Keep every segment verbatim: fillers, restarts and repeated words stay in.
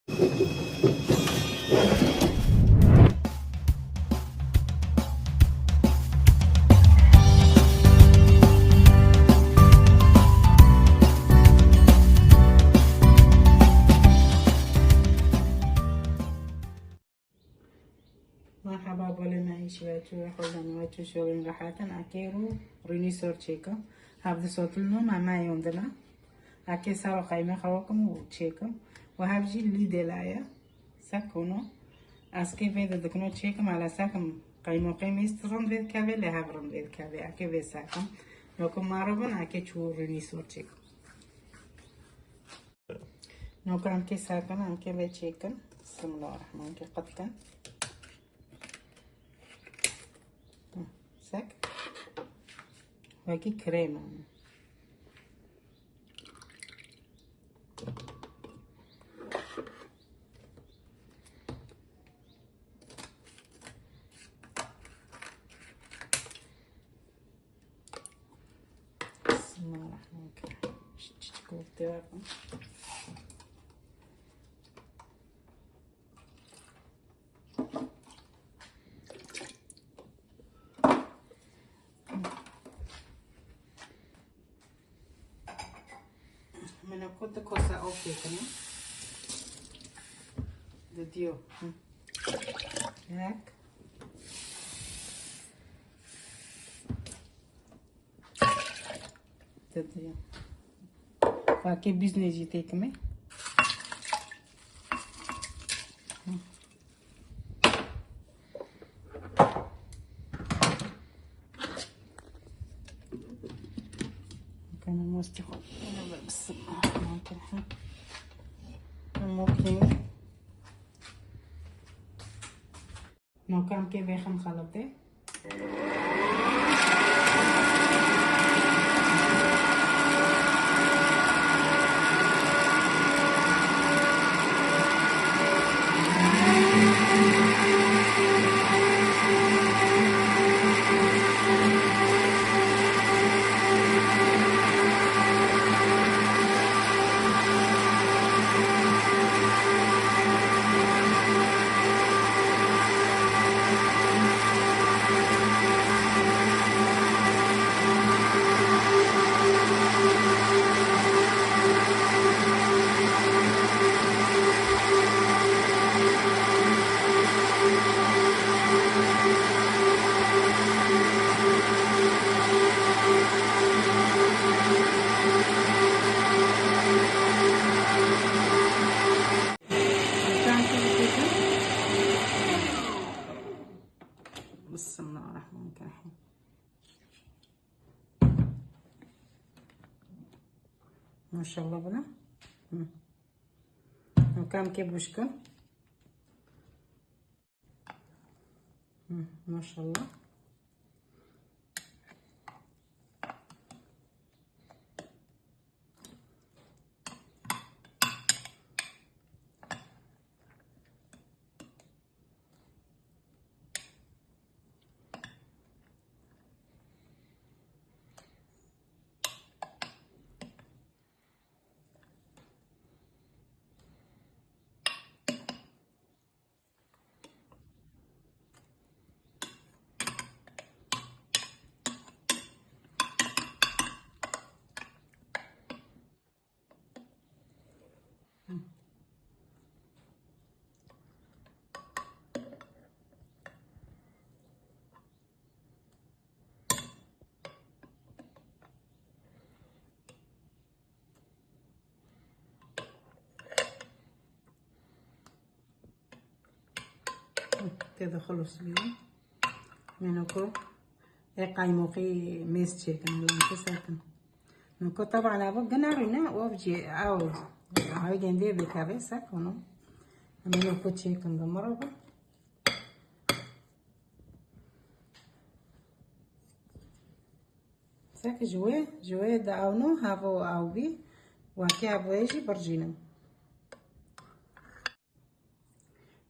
Merhaba, bolê me hêşî ve tu, xwezan ve tu şorên rehetin, ekê rû rînî sor çêkim. Hev disotilno me me yondina. Ekê sero qeymexa wokim û çêkim. Û hev jî lîdela ye. Sek kono. Ez kê vê de dikino çêkim, hele sekim qeymoqê mêst rind vê dikeve, lê hev rind vê dikeve. Ekê vê sekim. Nokim ma ribin, ekê çû rînî sor çêkim. Noka em kê sekin, em kê vê çêkin. Bismillahirrahmanirrahim. Qet kin. Hı, sek. Wekî krêm e. Bismillahirrahmanirrahim. Çiçek ortaya bakın. Min ê ku du kosa av têkine. Didiyo. Hı. Yek. Didiyo. Fakê bîznê jî têkime. Hı. Kana mostî xwe. Bismillahirrahmanirrahim. Mokî. Nokam ke vêxin xeletê. Bismillahirrahmanirrahim. Maşallah buna. Hı. Kam ke buşka. Hı, maşallah. Tê de xulus bî. Mînoko ê qaymoqî mêz çêkin, lan kesekin. Noko taban ev gina rîne, ov jî ew, ew gendê bikeve sek onu. Mînoko çêkin de mirova. Sek ji wê, ji wê diawno hevo ew bî, wekî hevoyê jî birjînim.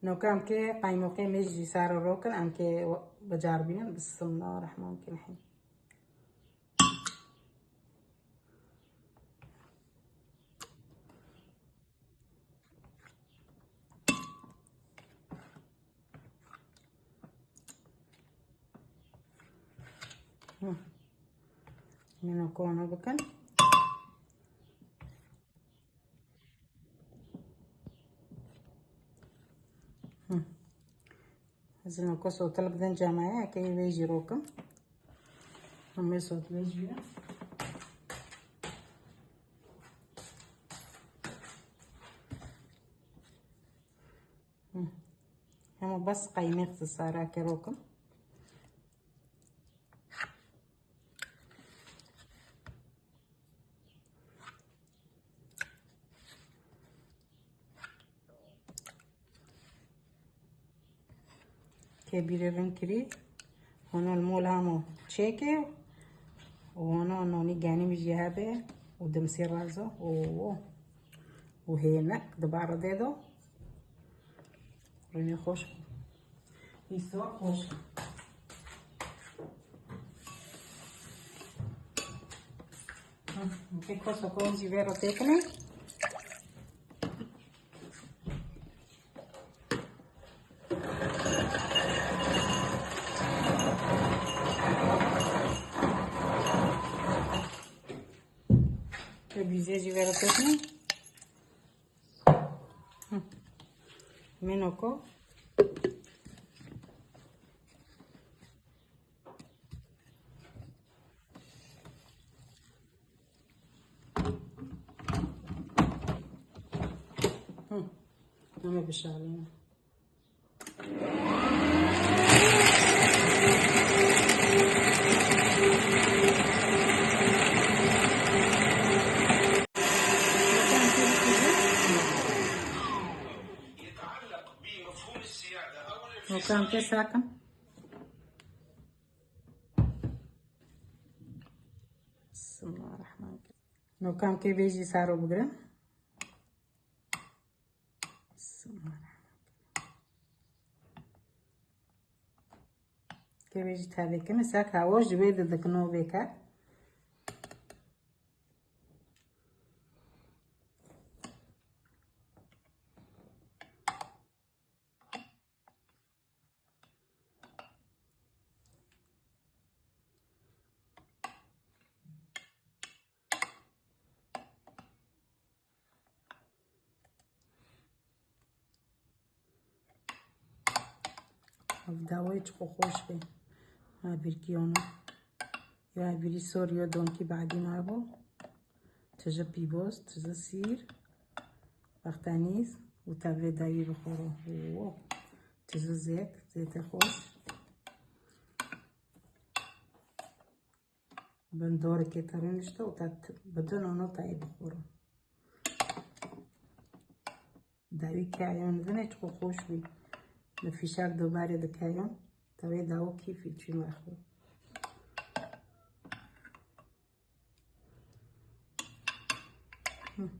Noka em kê qaymoqê mêz jî sar û rokin, em kê bicar bînin. Bismillahirrahmanirrahim. Hı. Mînoko wana bikin. Hı. Ez ê noko sotil bidin camaya, eke wê jî rokim. Hemê sotil jî ye. Hı. Hema bes qeymêx di sara ke rokim. Ke bîrê vin kirî, hona li mol hamo çêke û hona nonî genî jî hebe û dimsê razo û û hênek di bar de do. Rênê xweş. Îsor xweş. Hı, pê kosa kom jî vê re têkine. Pê bîzê jî vê re têkine. Hı. Mînoko. Hı. Heme bişalîne. Nokam ke sakin. Bismillahirrahmanirrahim. Nokam ke vê jî saro bigire. Bismillahirrahmanirrahim. Ke vê jî tevê kine, sek hewa ji wê de dikino vê ke. Ev dawayê çiqo xweş be. Ha, birkî ono. Ya birî sor, ya donkî badî mabo. Tije pîboz, tije sîr, bextenîz û tevlê dawî bixwaro. Oo. Tije zêt, zêtê xweş. Bin dorikê te rûnişte û te t-, bidin û no tayê bixwaro. Dawî keyon dinê çiqo xweş bî. Li fîşek dobarê dikeyon. Tevê dawo kîfî çî mexwe. Hı.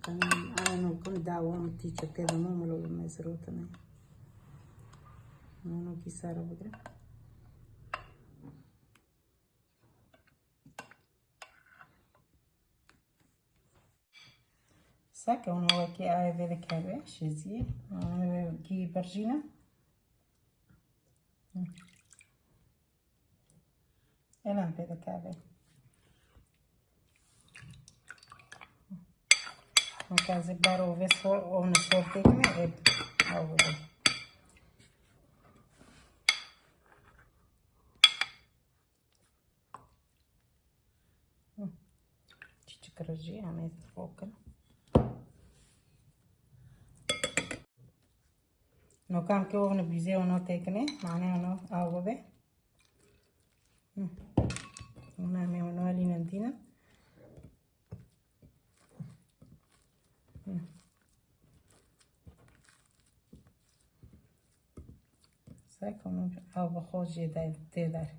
Tamam, ama no kun dawo tî çeke de mumlo mezrotine. Bunu ki sara bigre. Seke hûn wekî ayê vê dikeve, şêziyê. Hûn wekî birjîne. Hı. Êlan pê dikeve. Hûn kezî ber ovê sor, ovne sor têkine, ê, ew bide. Hı. Çiçik rejî, em ê rokin. Nokam ke ovne bîzê ono têkine, mane ono aw bibe. Hı. Ona em ê ono alînin dînin. Hı. Sek onu aw bi xwe jê de tê der.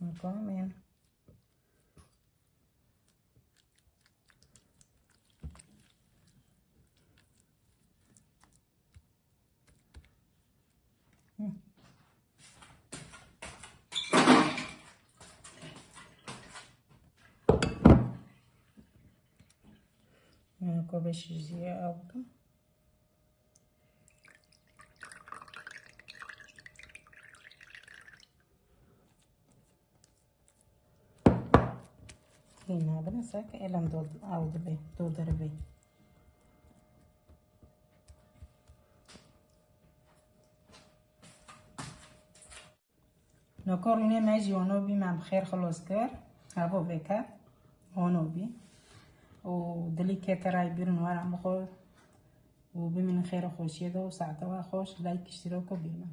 Nokam em Ko beşijiye aldım. Hîna binêse ke êlan do ew dibê, do derivê. Nokorînê me jî wano bî, me bi xêr xilos kir. Evo vêke wano bî. Û dilî kê te ray bîrin weran bixwe û bimînin xêr û xweşiyê de û saete we xweş, like, îştîrok û bînin.